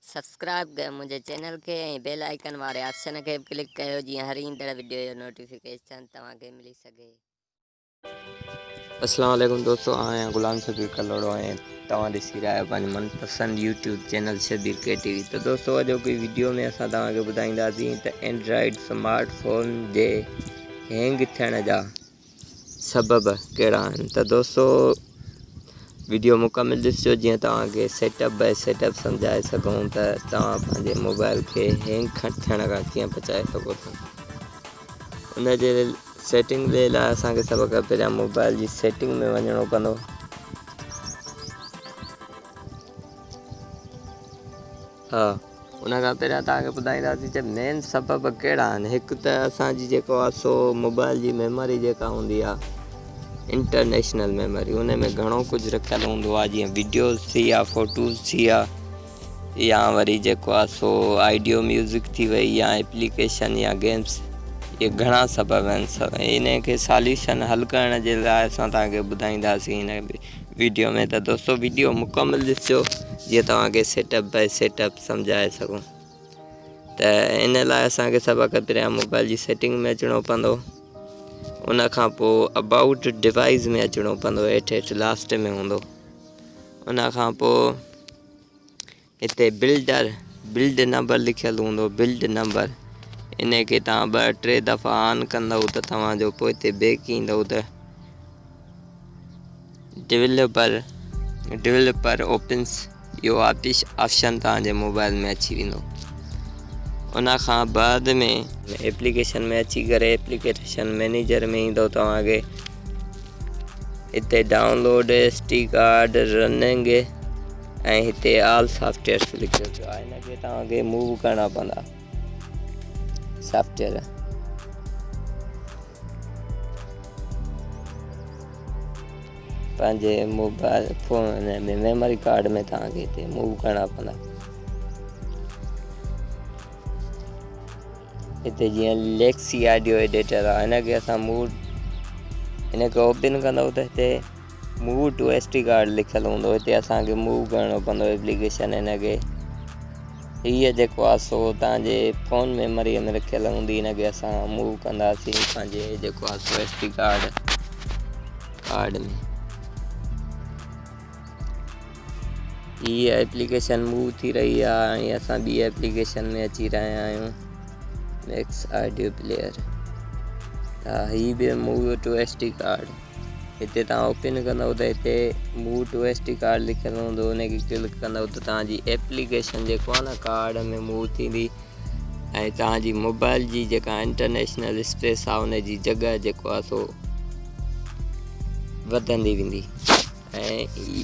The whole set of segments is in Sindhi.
سبسڪرائب ڪيو منهنجي چينل کي ۽ بيل آئيڪن واري آپشن کي به ڪلڪ ڪيو جيئن هر ايندڙ وڊيو جو نوٽيفڪيشن توهان کي ملي سگهي. اسلام عليڪم دوستو آء آهيان غلام شبير ڪلهوڙو ۽ توهان ڏسي رهيا آهيو پنهنجو من پسند YouTube channel Shabbir K T V ته دوستو اڄوڪي وڊيو ۾ اسان توهان کي ٻڌائينداسين ته اينڊرائيڊ سمارٽ فون جي هينگ ٿيڻ جا سبب ڪهڙا آهن ته دوستو ويڊيو مڪمل ڏسجو جيئن توهان کي setup by setup سمجهائي سگهون ته توهان پنهنجي موبائل کي هينگ ٿيڻ کان ڪيئن بچائي سگهو ٿا ان جي سيٽنگ جي لاء اسانکي سڀ کان پهريان موبائل جي سيٽنگ ۾ وڃڻو پوندو ها ان کان پهريان توهان کي ٻڌائينداسين ته مين سبب ڪهڙا آهن هڪ ته اسان جي جيڪو آهي سو موبائل جي ميموري جيڪا هوندي آهي انٽرنيشنل ميموري ان ۾ گهڻو ڪجهه رکيل هوندو آهي جيئن ويڊيوز ٿي ويا فوٽوز ٿي ويا يا وري جيڪو آهي سو آڊيو ميوزڪ ٿي وئي يا ايپليڪيشن يا گيمس اهي گهڻا سبب آهن ان کي ساليوشن حل ڪرڻ جي لاء اسان توهان کي ٻڌائينداسين هن ويڊيو ۾ ته دوستو ويڊيو مڪمل ڏسجو جيئن توهان کي setup by setup سمجهائي سگهون ته ان لاء اسان کي سڀ کان پهريان موبائل جي سيٽنگ ۾ اچڻو پوندو ان کان پوء ابائوٽ ڊوائز ۾ اچڻو پوندو هيٺ هيٺ لاسٽ ۾ هوندو ان کان پوء هتي بلڊر بلڊ نمبر لکيل هوندو بلڊ نمبر ان کي توهان ٻه ٽي دفعا آن ڪندؤ ته توهان جو پوئتي بيڪ ايندو ته ڊولپر ڊولپر اوپنس اهو آپش آپشن توهان جي موبائل ۾ اچي ويندو ان کان بعد ۾ ايپليڪيشن ۾ اچي ڪري ايپليڪيشن مينيجر ۾ ايندو توهان کي هتي download S D card running ۽ هتي آل سافٽويئرس لکيو پيو آهي هن کي توهان کي موو ڪرڻا پوندا سافٽويئر پنهنجي موبائل فون ۾ ميموري ڪارڊ ۾ توهان کي هتي موو ڪرڻا پوندا هتي جيئن ليڪسي آڊيو ايڊيٽر آهي هن کي اسان موو هن کي اوپن ڪندو ته هتي move to S D card لکيل هوندو هتي اسان کي موو ڪرڻو پوندو ايپليڪيشن هن کي هيء جيڪو آهي سو توهان جي فون ميموري ۾ رکيل هوندي هن کي اسان موو ڪنداسين پنهنجي جيڪو آهي سو ايس ڊي ڪارڊ ڪارڊ ۾ هيء ايپليڪيشن موو ٿي رهي آهي ۽ اسان ٻي ايپليڪيشن ۾ اچي رهيا آهيون ميڪس آڊيو پليئر ها هي به move to S D card هتي توهان اوپن ڪندؤ ته هتي move to S D card لکيل هوندو ان کي ڪلڪ ڪندؤ ته توهان جي ايپليڪيشن جيڪو آهي نه ڪارڊ ۾ موو ٿيندي ۽ توهان جي موبائل جي جيڪا انٽرنيشنل اسپيس آهي ان جي جڳهه جيڪو آهي سو وڌندي ويندي ۽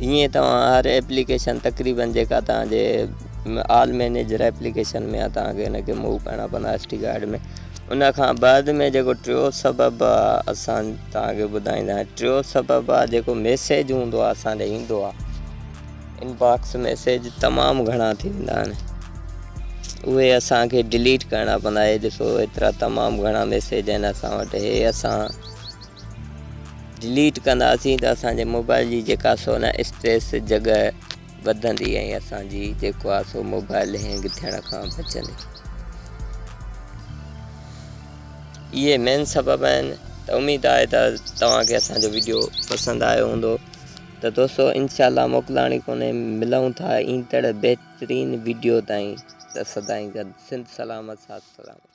ائين توهان هر ايپليڪيشن تقريبن جيڪا توهان جي آل مينيجر ايپليڪيشن ۾ آهي توهان کي ان کي موو ڪرڻا پوندا ايس ڊي ڪارڊ ۾ ان کان بعد ۾ جيڪو ٽيو سبب آهي اسان توهان کي ٻڌائيندا آهيون ٽيو سبب آهي جيڪو ميسيج هوندو آهي اسان ڏي ايندو آهي انباڪس ميسيج تمام گهڻا ٿي ويندا آهن اهي اسان کي ڊليٽ ڪرڻا پوندا هي ڏسو ايترا تمام گهڻا ميسيج آهن اسان وٽ هي اسان ڊليٽ ڪنداسين ته اسان جي موبائل جي جيڪا سو نه اسپيس جڳهه وڌندي ۽ اسان جي جيڪو آهي سو موبائل هينگ ٿيڻ کان بچندي. اهي مين سبب آهن ته اميد آهي ته توهان کي اسان جو ويڊيو پسند آيو هوندو ته دوستو انشاء الله موڪلاڻي ڪونهي ملون ٿا ايندڙ بهترين ويڊيو تائين ته سدائين گڏ سنڌ سلامت ساٿ سلامت.